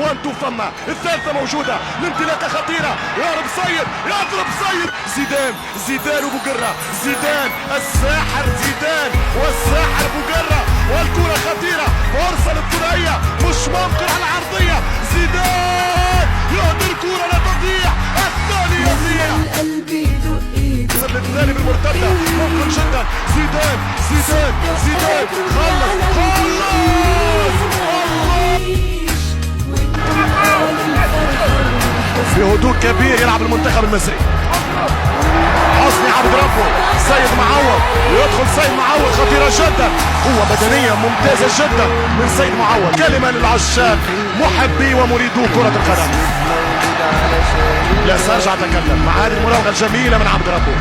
one two فما الثالثة موجودة، الانطلاقة خطيرة، يهرب سيد، يضرب سيد، زيدان، زيدان وبوقرة، زيدان الساحر، زيدان والساحر بوقرة، والكرة خطيرة، فرصة للثنائية مش ممكن على العرضية، زيدان يهدر كرة لا تضيع، الثاني يضيع، القلب يدق يدق. الثاني بالمرتدة ممكن جدا، زيدان زيدان زيدان خلص خلص الله. بهدوء كبير يلعب المنتخب المصري. حسني عبد ربه، سيد معوض يدخل، سيد معوض خطيرة جدا، قوة بدنية ممتازة جدا من سيد معوض. كلمة للعشاق محبي ومريدو كرة القدم، لا سأرجع أتكلم مع هذه المراوغة الجميلة من عبد ربه.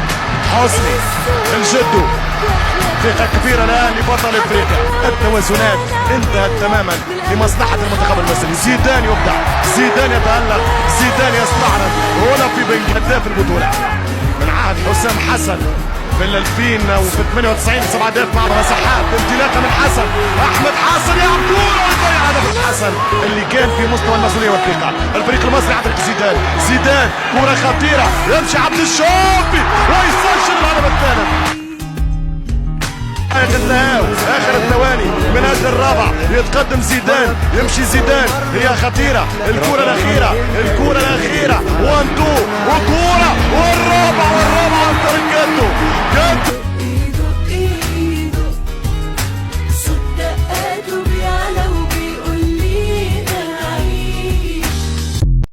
حسني الجدو، ثقة كبيرة الآن لبطل افريقيا. التوازنات انتهت تماما لمصلحة المنتخب المصري. زيدان يبدع، زيدان يتألق، زيدان يستعرض هنا في بنك هداف البطولة من عهد حسام حسن في 2000 وفي 98 7 اهداف مع مساحات. انطلاقة من حسن، احمد حسن يلعب كورة ويضيع هدف حسن اللي كان في مستوى المسؤولية والثقة. الفريق المصري عن طريق زيدان، زيدان كورة خطيرة، يمشي عبد الشافي ويسجل الهدف الثالث. الذهاب اخر الثواني من اجل الرابع، يتقدم زيدان، يمشي زيدان، هي خطيرة، الكره الاخيره، الكره الاخيره، one two وكره.